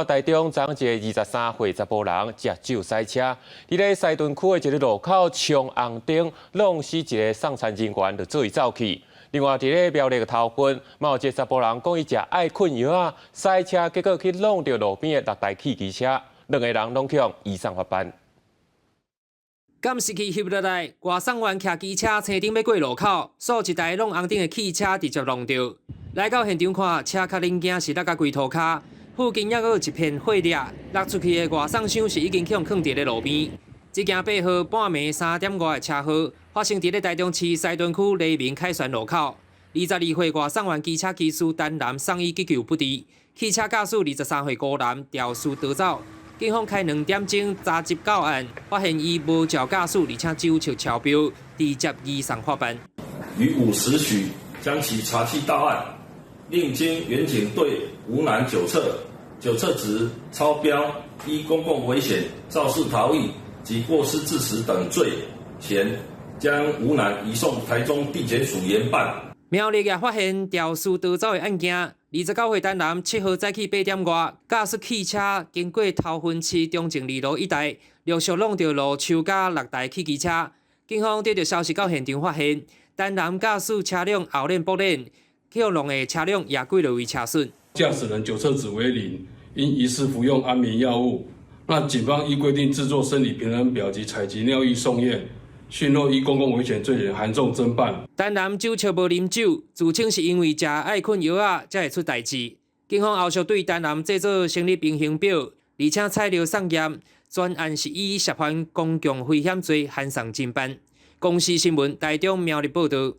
台中昨昏一个23歲查埔人食酒駛車，佇咧西屯區的一個路口衝紅燈，挵死一个送餐人員，就做伊走去。另外，佇咧苗栗的頭份，嘛有一个查埔人講伊食愛睏藥仔，駛車結果去挵著路邊的六台汽機車，兩个人攏予移送法辦。監視器翕落來，外送員騎機車青燈欲過路口，煞一台挵紅燈的汽車直接挵著。來到現場看，車殼零件是落甲規塗跤。附近猶閣有一片血跡，落出去的外送箱是已經予囥佇咧路邊。這件8號半暝3點外的車禍，發生佇咧台中市西屯區黎明凱旋路口。22歲外送員機車騎士陳男送醫急救不治，汽車駕駛23歲高男肇事逃走。警方開2點鐘查緝到案，發現伊無照駕駛，而且酒測超標，直接移送法辦。於5時許將其查緝到案，另經員警對吳男酒測，酒測值超標，依公共危險、肇事逃逸及過失致死等罪嫌，將吳男移送台中地檢署研辦。苗栗也發現肇事逃走的案件，29歲陳男7號早起8點外，駕駛汽車經過頭份市中正二路一帶，陸續挵著路樹佮六台汽機車。警方得著消息到現場，發現陳男駕駛車輛後輪爆鏈，予挵的車輛也幾落位車損。駕駛人酒測值為零，因疑似服用安眠藥物。那警方依規定製作生理平衡表及採集尿液送驗，訊後依公共危險罪嫌函送偵辦。陳男酒測無啉酒，自稱是因為食愛睏藥仔才會出代誌。警方後續對陳男製作生理平衡表，而且採尿送驗，全案是以涉犯公共危險罪函送偵辦。公視新聞台中苗栗報導。